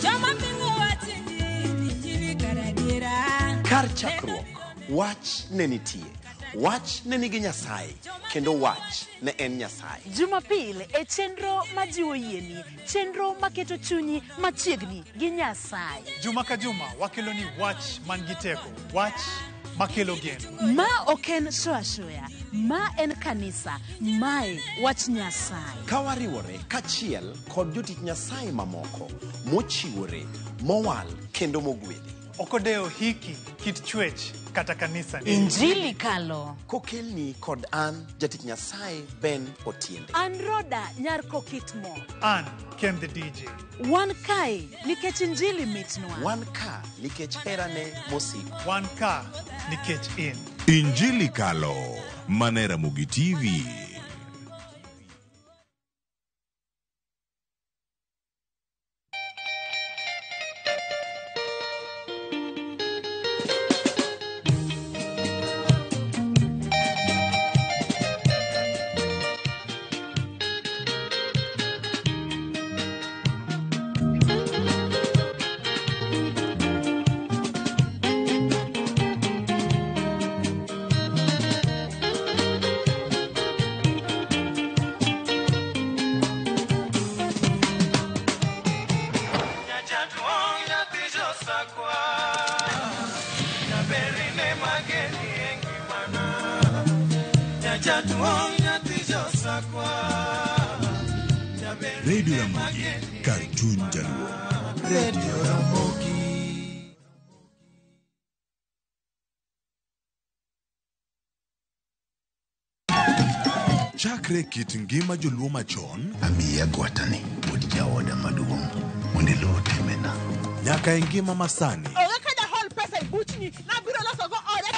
Joma pingo wach injili, injili kar adiera.
Kar chakruok, wach ne nitie. Wach ne nigi Nyasaye, kendo wach ne en Nyasaye.
Jumapil e chenro majiwo yieni, chenro maketo chunyi machiegni gi Nyasaye.
Juma ka juma wakelo ni wach man gi teko, wach makelo geno.
Ma ok en show ashoya, ma en kanisa, mae wach Nyasaye.
Ka wariwore kachiel kod jotich Nyasaye mamoko mochiwore, mowal kendo mogwedhi.
Ok odewo hiki, kit chwech kata kanisa ni.
Injili kalo.
Kokelni kod an jatich Nyasaye Ben Otiende.
An Roda nyar Kokitmo.
An Ken the DJ.
Wan kae nikech injili mitnwa.
Wan ka nikech herane mosiko.
Wan ka nikech in.
Injili Kalo, mana e Ramogi TV. Radio Ramogi, kar chuny Jaluo.
Radio Ramogi.
Chakre kit ngima joluo machon
Amiyi agwatani wuod jaoda maduong' mondo iluw timbena.
nyaka e ngima masani.
Onge ka jahol pesa e buchni, nabiro loso go ode.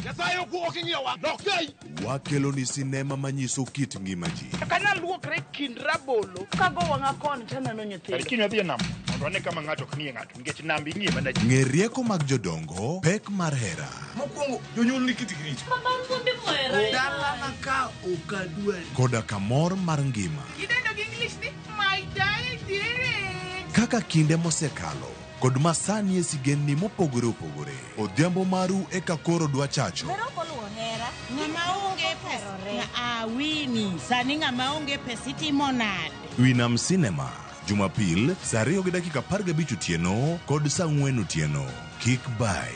Nyasaye ok ing'iyowa, lok sei.
Wakelo ni sinema manyiso kit ngima ji.
Kana luokre kind rabolo kago wang'a koni taneno nyithindo.
Kiny wadhi e nam mondo wane kama ng'ato ok ng'iye ng'ato nikech nam ing'iye mana ji.
Ng'e rieko mag jodongo, pek mar hera.
Mokwongo, jonyuol ni kitgi richo. Dalana ka ok adwari.
Koda kamor mar ngima.
Idendo gi English ni my diary.
Kaka kinde mosekalo kod masani e sigendni mopogore opogore. Odhiambo maru eka koro dwa chacho.
Ng'ama onge pesa awini sani ng'ama onge pesa itimo nade?
Winam Cinema, Jumapil, saa 2:15 otieno kod saa 4 otieno. Kik bai.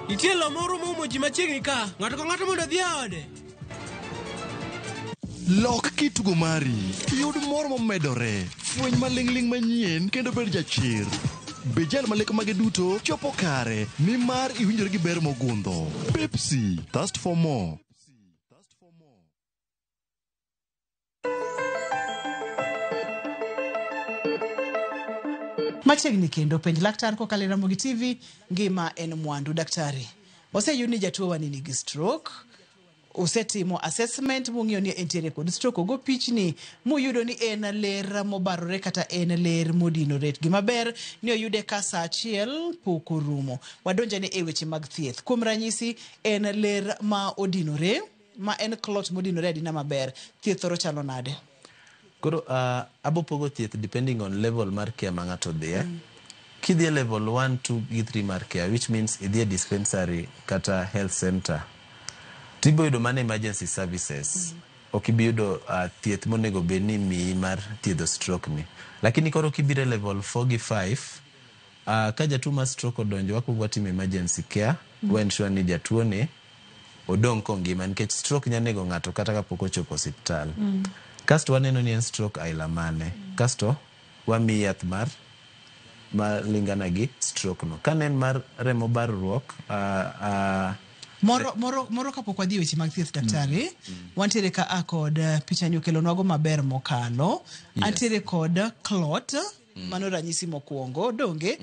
Nitie lo moro moumo ji machiegni ka. Ng'ato ka ng'ato mondo odhi e ode.
Lok kitugo mari, yud mor momedore, fweny maling'ling' manyien kendo bed jachir. Bed jal ma lek mage duto chopo kare nimar iwinjori gi ber mogundho. Pepsi, thirst for more.
Machiegni kendo penj laktar kokalo e Ramogi TV, ngima en mwandu. Daktari, oseyud ni jatuo wani nigi stroke, usetimo assessment mung'iyo ni entiere kod stroke, ogo pichni muyudo ni en ler mobarore kata en ler modinore. Gima ber ni oyude ka saa achiel pok orumo. Wadonjane e weche mag thieth. Kuom ranyisi, en ler ma odinore, ma en clot modinore adina maber. Thieth thoro chalo nade?
Koro abo pogo thieth depending on level mar care ma ng'ato dhiye. Kidhi e level 1, 2 gi 3 mar care, which means idhi e dispensary kata health center, tibo yudo mana emergency services. Ok ibi yudo thieth monego bed ni miyi mar thiedho stroke ni. Lakini koro kibiro e level 4 gi 5, ka jatuo mar stroke odonjo, wakwongo watimo emergency care, wa ensure ni jatuo ni odong' kongima, nikech stroke nya nego ng'ato kata kapok ochopo osiptal. Kasto waneno ni en stroke aila mane. Kasto wamiyi yath mar malingana gi stroke no. Ka ne en mar remo barruok,
Moro kapok wadhi e weche mag thieth, daktari, wantiere ka a kod picha ni okelonwago maber mokalo. Antiere kod clot, mano ranyisi mokwongo, donge?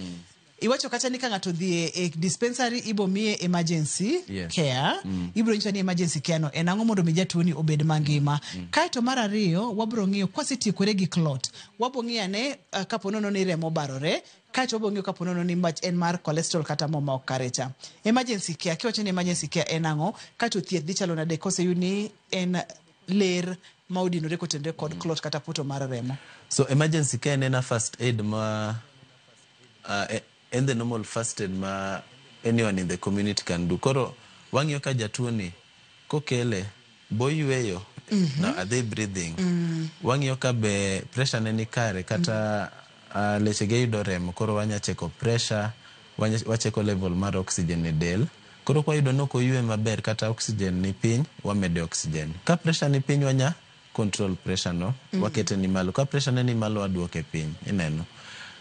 Iwacho kacha ni ka ng'ato odhi e dispensary ibo miye emergency care. Ibiro nyiso ni emergency care no en ang'o mondo mi jatuo ni obed mangima. Kaeto mar ariyo, wabiro ng'iyo kwasetiekore gi clot, wabo ng'iyo ane kapo nono ni remo barore, kaeto wabo ng'iyo kapo nono ni mach en mar cholesterol kata mo ma ok kare cha. Emergency care, kiwacho ni emergency care en ang'o, kaeto thieth dhi chalo nade koseyud ni en ler ma odinore kotenore kod clot kata poto mar remo?
So emergency care en a first aid ma en the normal first aid ma anyone in the community can do. Koro wang'iyo ka jatuo ni kokele boyweyo, now are they breathing? Wang'iyo ka be pressure ne ni kare kata lechege yudo remo, koro wanya cheko pressure, wacheko level mar oxygen e del. Koro kwayudo ni ok oywe maber kata oxygen ni piny, wamede oxygen. Ka pressure ni piny, wanya control pressure no, wakete ni malo. Ka pressure ne ni malo, waduoke piny, ineno.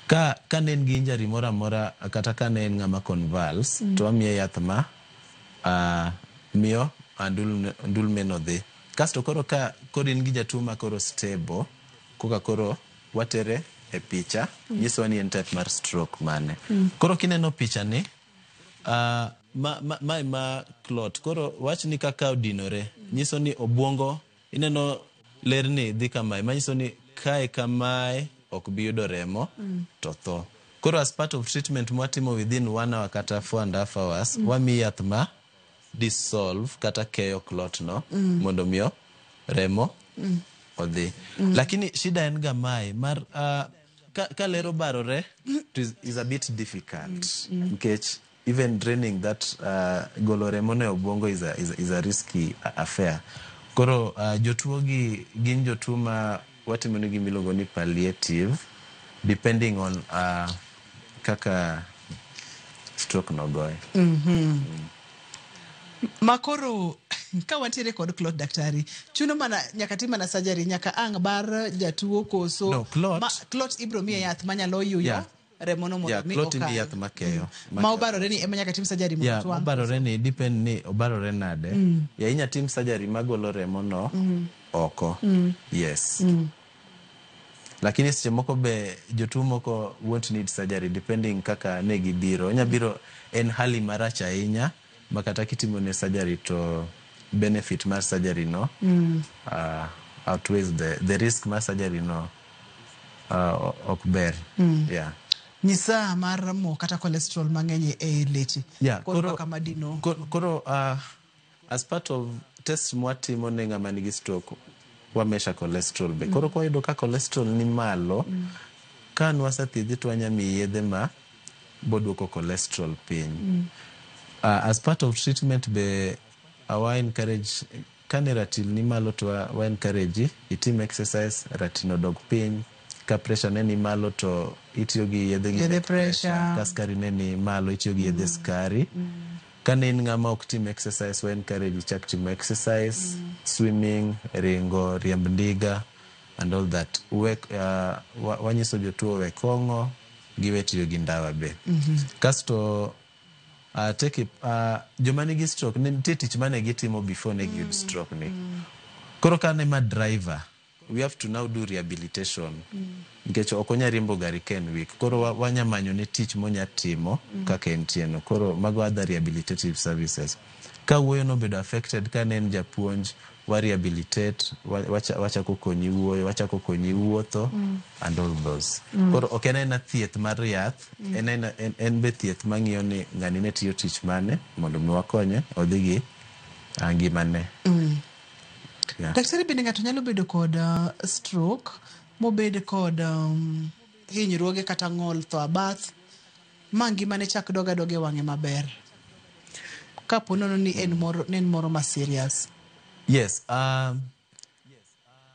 Ka ne en gi injury moro amora kata ka ne en ng'ama convulse, to wamiye yath ma miyo ndulme no dhi. Kasto koro ka koro in gi jatuo ma koro stable, koka koro watere e picha, nyisowa ni en type mar stroke mane. Koro kineno picha ni, mae ma clot. Koro wach ni kaka odinore, nyiso ni obwongo, ineno lerni dhi kamae, manyiso ni kae kamae ok bi yudo remo to tho. Koro as part of treatment mwatimo within 1 hour kata 4.5 hours, wamiyi yath ma dissolve kata keyo clot no mondo miyo remo odhi. Lakini shida en ga mae mar ka ler obarore to is a bit difficult, nikech even draining that, golo remo no e obwongo is a risky affair. Koro jotuo gi gin jotuo ma watimo negi miluongo ni palliative, depending on kaka stroke nogoye.
Makoro ka wantiere kod clot, daktari, chuno mana nyaka tim mana surgery, nyaka ang' bar jatuo koso?
No, clot-
ma, clot ibro miye yath manyalo yuyo remo no mondo mi
clot imi
okal.
yath makeyo.
Ma obarore ni ema nyaka tim surgery mondo twang'?
Obarore ni depend ni obarore nade. Yeah, inya tim surgery magolo remo no oko. Yes. Lakini seche moko be jotuo moko won't need surgery, depending kaka ne gibiro. Onya biro en hali marach ahinya ma kata kitimo ne surgery to benefit mar surgery no outweighs the risk mar surgery no, ok ber. Yeah.
Nyisa mar mo kata cholesterol mang'eny e leche koro kaka madino.
Koro as part of test mwatimo ne ng'ama nigi stroke, wameasure cholesterol be. Koro kwayudo ka cholesterol ni malo, ka nwasethiedhi to wanya miyi yedhe ma boduoko cholesterol piny. As part of treatment be awa encourage, kane ratil ni malo to wa encourage itim exercise, ratil odog piny. Ka pressure ne ni malo to itiyo gi yedhe gi
Yedhe
mek
pressure.
Ka skari ne ni malo, itiyo gi yedhe skari. Ka ne in ng'ama ok tim exercise, wa encourage ichak timo exercise, swimming, ringo, riemb ndiga and all that. Wek, wanyiso jotuo we kong'o, giwe tiyo gi ndawa be. Kasto take it, joma nigi stroke ne nitie tich mane gitimo before ne giyud stroke ni. Koro ka ne ma driver, we have to now do rehabilitation, nikech ok onya riembo gari ka en weak. Koro wanya manyo ne tich monya timo kaka entie no. Koro mago other rehabilitative services. Ka wuoyo nobedo affected ka ne en japuonj, wa rehabilitate, wachako konyi wuoyo, wachako konyi wuotho and all those. Koro ok en aena thieth mar yath, en be thieth mang'iyo ni ng'ani ne tiyo tich mane mondo mi wakonye odhi gi ngimane. Yeah.
Daktari, bende ng'ato nyalo bedo kod stroke mobed kod hinyruoge kata ng'ol tho abath? ma ngimane chak dog adoga e wang'e maber kapo nono ni en moro, ne en moro ma serious?
Yes,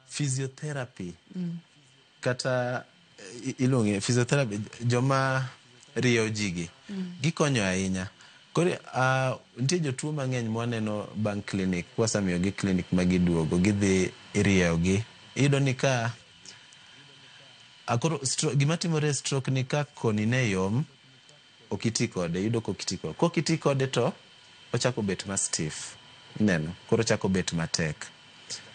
physiotherapy kata iluonge physiotherapy, joma rieyo jigi gikonyo ahinya. Koro nitie jotuo mang'eny mwaneno bang' clinic, kwasemiyogi clinic ma giduogo gidhi irieyogi, iyudo ni ka koro gima timore e stroke ni ka koni ne yom ok iti kode, iyudo ka ok iti kode, kok iti kode to ochako bet ma stiff, ineno koro ochako bet matek.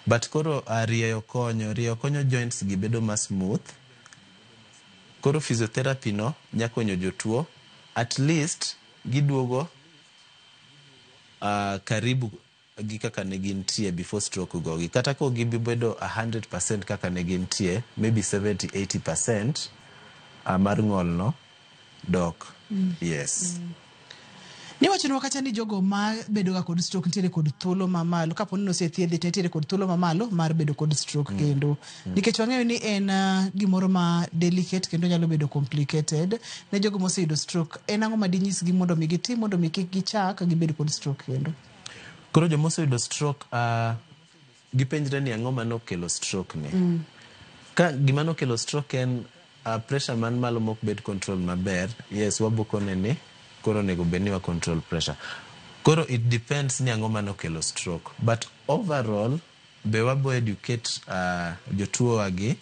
But koro rieyo konyo, rieyo konyo joints gi bedo ma smooth. Koro physiotherapy no nya konyo jotuo at least giduogo karibu gi kaka ne gintie before stroke gogi. Kata kok gibi bedo 100% kaka ne gintie, maybe 70-80% mar ng'ol no dok. Yes.
Niwachonwa kacha ni jogo ma bedo ga kod stroke nitiere kod thuolo mamalo kapo ni nosethiedhi to nitiere kod thuolo mamalo mar bedo kod stroke kendo. Nikech wang'eyo ni en gimoro ma delicate kendo nyalo bedo complicated ne jogo moseyudo stroke, en ang'o ma dinyisgi mondo mi gitim mondo mi kik gichak gibed kod stroke kendo?
Koro joma oseyudo stroke gipenjre ni ang'o manokelo stroke ni. Ka gima nokelo stroke en pressure man malo mok bed control maber, yes, wabokone ni koro onego bed ni wa control pressure. Koro it depends ni ang'o manokelo stroke. But overall, be wabo educate jotuo wagi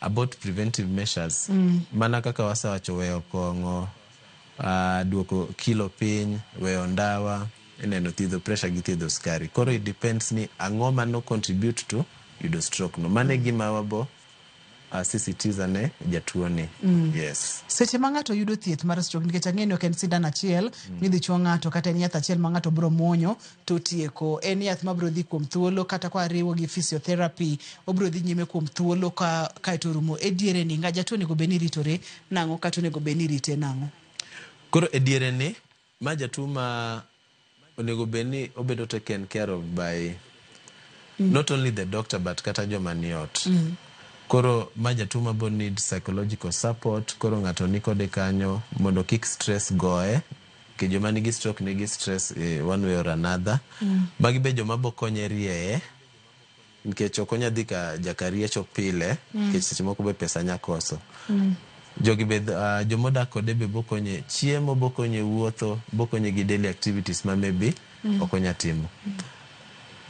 about preventive measures. Mana kaka wasewacho, weyo kong'o, duoko kilo piny, weyo ndawa, ineno, thiedho pressure gi thiedho sukari. Koro it depends ni ang'o mano contribute to yudo stroke no. Mano e gima wabo sisitiza ne jatuo ni. Yes.
Seche ma ng'ato yudo thieth mar stroke, nikech ang'eyo ni ok en sindan achiel midhi chuo ng'ato kata en yath achiel ma ng'ato biro muonyo to tieko, en yath mabiro dhi kuom thuolo kata kwa riwo gi physiotherapy obiro dhi nyime kuom thuolo ka kaeto orumo. E diere ni ng'a jatuo onego bed ni ritore nang'o kata onego bed ni rite nang'o?
Koro e diere ni ma jatuo ma onego bed ni obedo taken care of by not only the doctor but kata joma ni ot. Koro ma jatuo ma bo need psychological support, koro ng'ato ni kode kanyo mondo kik stress goye. Ke joma nigi stroke nigi stress one way or another. Magi be joma bo konye rieye nikech ok onya dhi ka jakariecho pile nikech seche moko be pesa nya koso. Jogi be jomodak kode be bokonye chiemo, bokonye wuotho, bokonye gi daily activities ma maybe ok onya timo.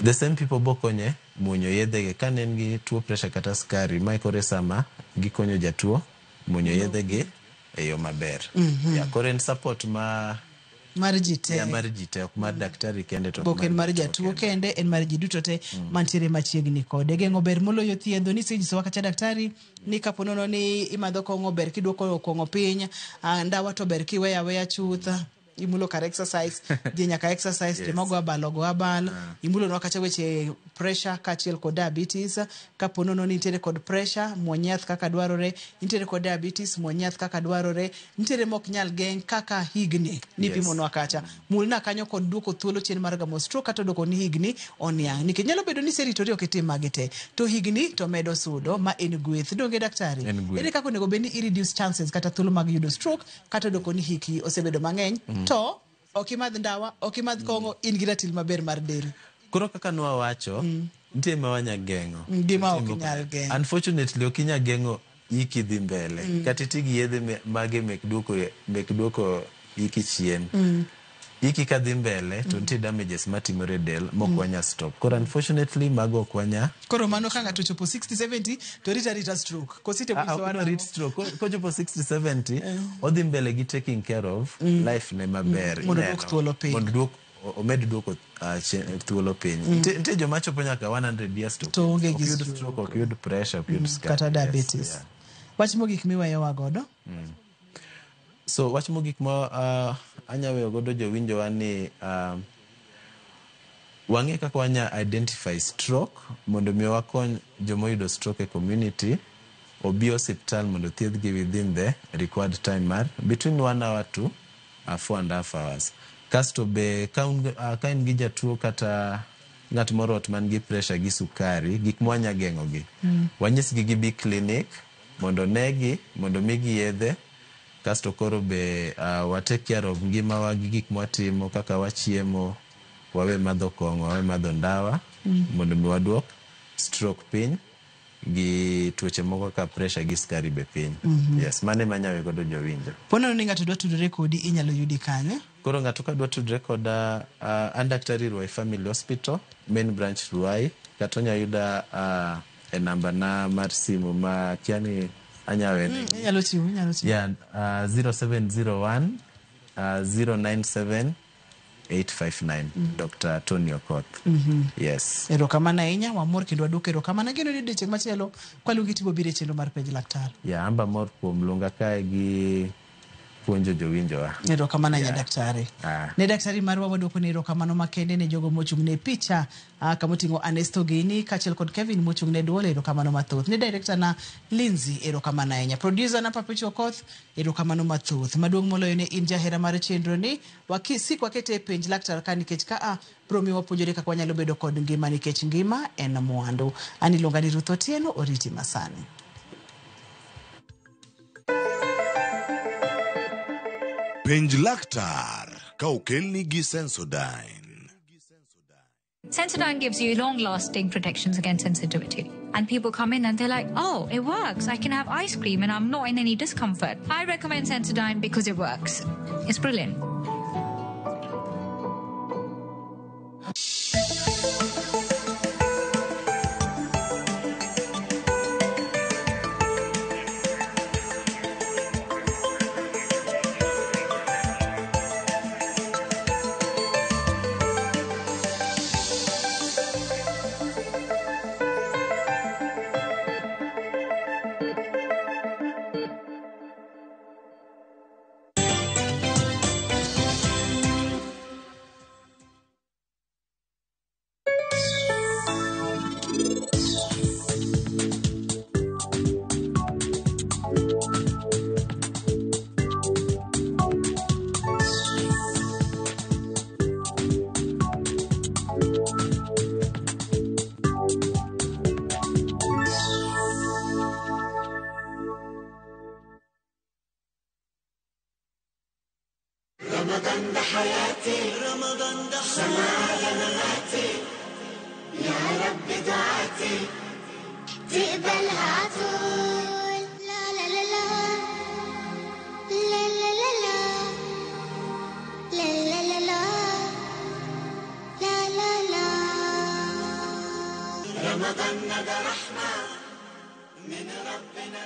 The same people bokonye muonyo yedhege ka ne en gi tuo pressure kata sukari, mae koro e sama gikonyo jatuo muonyo yedhegi e yo maber. Yeah, koro en support ma
mar ji te.
Ya mar ji te, ok mar daktari kende to ok
Bok en mar jatuo kende, en mar ji duto te mantiere machiegni kode. Geng'o ber moloyo thiedho. Nisenyisowa kacha daktari ni kapo nono ni imadho kong'o ber kiduoko kong'o piny, ndawa to ber kiweyo aweya chuth. Imulo kar exercise, ji nyaka exercise, joma go abal ogo abal. Imulonwa kacha weche pressure kaachiel kod diabetes. Kapo nono ni nitiere kod pressure, muony yath kaka dwarore. Nitiere kod diabetes, muony yath kaka dwarore. Nitiere mok nyal geng' kaka higni nipimonwa kacha. Mulna kanyo kod duoko thuolo chien mar gamo stroke kata duoko ni higni oniang'. Nikech nyalo bedo ni iseritori ok itim magi te. To higni to medo sudo ma en gweth. Donge daktari?
En gweth.
Ere kaka onego bed ni i reduce chances kata thuolo mag yudo stroke kata doko ni hiki osebedo mang'eny to ok imadh ndawa, ok imadh kong'o, in gi ratil maber mar del.
Koro kaka nwawacho, nitie ma wanya geng'o.
Gima ok nyal geng'o.
Unfortunately, ok inyal geng'o hiki dhi mbele. Kata iti gi yedhe mage mek duoko hiki chien. Hiki ka dhi mbele to nitie damages matimore e del mok wanya stop. Koro unfortunately mago ok wanya.
Koro mano ka ng'ato ochopo 60-70 to rita rita stroke. Kosite
Ok
wana
rit stroke. Kochopo 60-70 odhi mbele gi taking care of life ne maber.
Mondo oduok thuolo piny.
Mondo omed duoko thuolo piny. Nitie joma chopo nyaka 100 years
to onge gi
ok yud stroke, ok yud pressure, ok yud sukari.
Kata diabetes. Wach mogik miweyowa godo?
So wach mogik ma anya weyo godo jowinjowa ni wang'e kaka wanya identify stroke mondo mi wakony jomoyudo stroke e community obi osiptal mondo thiedhgi within the required time mar between 1 hour to 4.5 hours. Kasto be ka in gi jatuo kata ng'at moro ot man gi pressure gi sukari, gik mwanya geng'o gi. Wanyisgi gibi clinic mondo negi, mondo migi yedhe. Kasto koro be wa take care of ngimawa gi gik mwatimo kaka wachiemo, wawe madho kong'o, wawe madho ndawa mondo mi waduok stroke piny gi tuoche moko kaka pressure gi sukari be piny. Yes, mano ema anyalo godo jowinjo.
Ponono ni ng'ato dwa tudore kodi inyalo yudi kanye?
Koro ng'ato ka dwa tudre koda, an daktari Ruai Family Hospital, main branch Ruai, kata onya yuda e namba na mar simu ma kia ni anya wene.
Inyalo chiwo, inyalo chiwo.
Yeah, 0701 097 859. Dr. Tony Okoth. Yes.
Erokamano ahinya, wamor kendo waduoko erokamano. Ageno ni odiochieng' machielo kwaluongi to ibiro biro e chenro mar Penj Laktar.
Yeah, an be amor kuom luonga kae gi puonjo jowinjowa.
Erokamano ahinya daktari. Ne daktari marwa waduoko ne erokamano makende ne jogo mochung' ne picha kamoting'o Anesto Gini kaachiel kod Kevin mochung' ne duol, erokamano mathoth. Ne director na Lindsay, erokamano ahinya. Producer na Papicho Okoth, erokamano mathoth. Maduong' moloyo ne in jahera mar chenro ni, sik wakete e Penj Laktar ka nikech ka a biro miyo wapuonjore kaka wanyalo bedo kod ngima nikech ngima en mwandu. An iluonga ni Ruth Otieno, oriti masani.
Penj Laktar ka okelni gi Sensodyne.
Sensodyne gives you long-lasting protections against sensitivity. And people come in and they're like, oh, it works. I can have ice cream and I'm not in any discomfort. I recommend Sensodyne because it works. It's brilliant.
رمضان ده حياتي، رمضان ده سمايا مماتي، يا رب دعاتي تقبلها عطول. لا لا لا لا لا لا لا لا لا لا لا لا لا لا. رمضان ده رحمة من ربنا.